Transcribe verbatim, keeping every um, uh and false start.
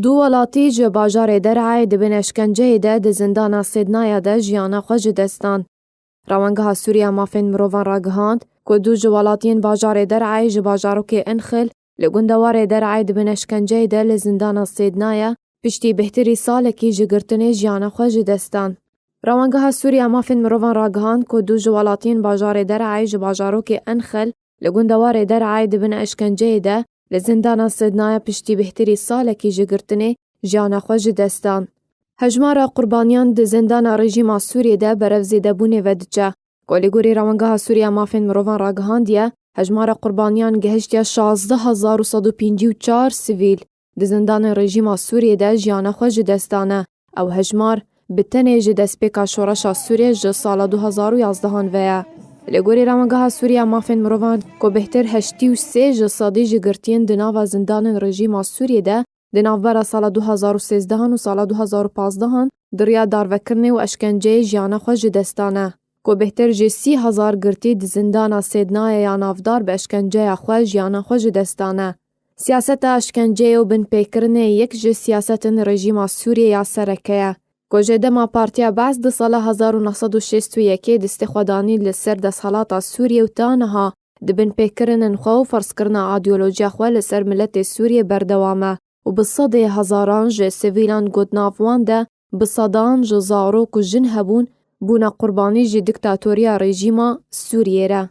Du welatî ji bajarê Derayê di bin eşkenceyê de di zindana Sêdnaya de jiyana xwe ji dest dan. Rewengeha Sûriya Mafên Mirovan ragihand ku du ji welatiyên bajarê Derayê ji bajarokê Enxil li gundewarê Derayê di bin eşkenceyê de li zindana Sêdnaya piştî bêhtirî salekî ji girtinê jiyana xwe ji dest dan. Rewengeha Sûriya Mafên Mirovan ragihand ku du ji welatiyên bajarê Derayê ji bajarokê Enxil li gundewarê Derayê di bin eşkenceyê de li zindana Sêdnaya piştî bêhtirî salekî ji girtinê jiyana xwe ji dest dan. Hejmara qurbaniyan di zindana rejîma Sûriyê de berev zêdebûnê ve diçe. Ku li gorî Rewengeha Sûriya Mafên Mirovan ragihandiye, hejmara qurbaniyan gihiştiye şazdeh hezar û sed û pêncî û çar sivîl di zindanên rejîma Sûriyê de jiyana xwe ji dest dane. Ew hejmar bi tenê ji destpêka şoreşa Sûriyê ji sala du hezar û yazdehan ve ye. Li gorî Rewengeha Sûriya Mafên Mirovan, ku bêhtir heştî û sê ji sedî ji girtiyên di nava zindanên rejîma Sûriyê de di navbera sala du hezar û sêzdehan û sala du hezar û pazdehan di riya darvekirinê û eşkenceyê jiyana xwe ji dest dane, ku bêhtir ji sî hezar girtî di zindana Sêdnayê ya navdar bi eşkenceya xwe jiyana xwe ji dest dane. Siyaseta eşkenceyê û binpêkirinê yek ji siyasetên rejîma Sûriyê ya sereke ye, ku ji dema Partiya Be's di sala hezar û neh sed û şêst û yekê destê xwe danî li ser desthilata Sûriyê û ta niha di binpêkirinên xwe û ferzkirina îdeolojiya xwe li ser miletê Sûriyê berdewam e û bi sedê hezaran ji sivîlan ku di nav wan de bi sedan ji zarok û jin hebûn, bûne qurbanî ji diktatoriya rejîma Sûriyê re.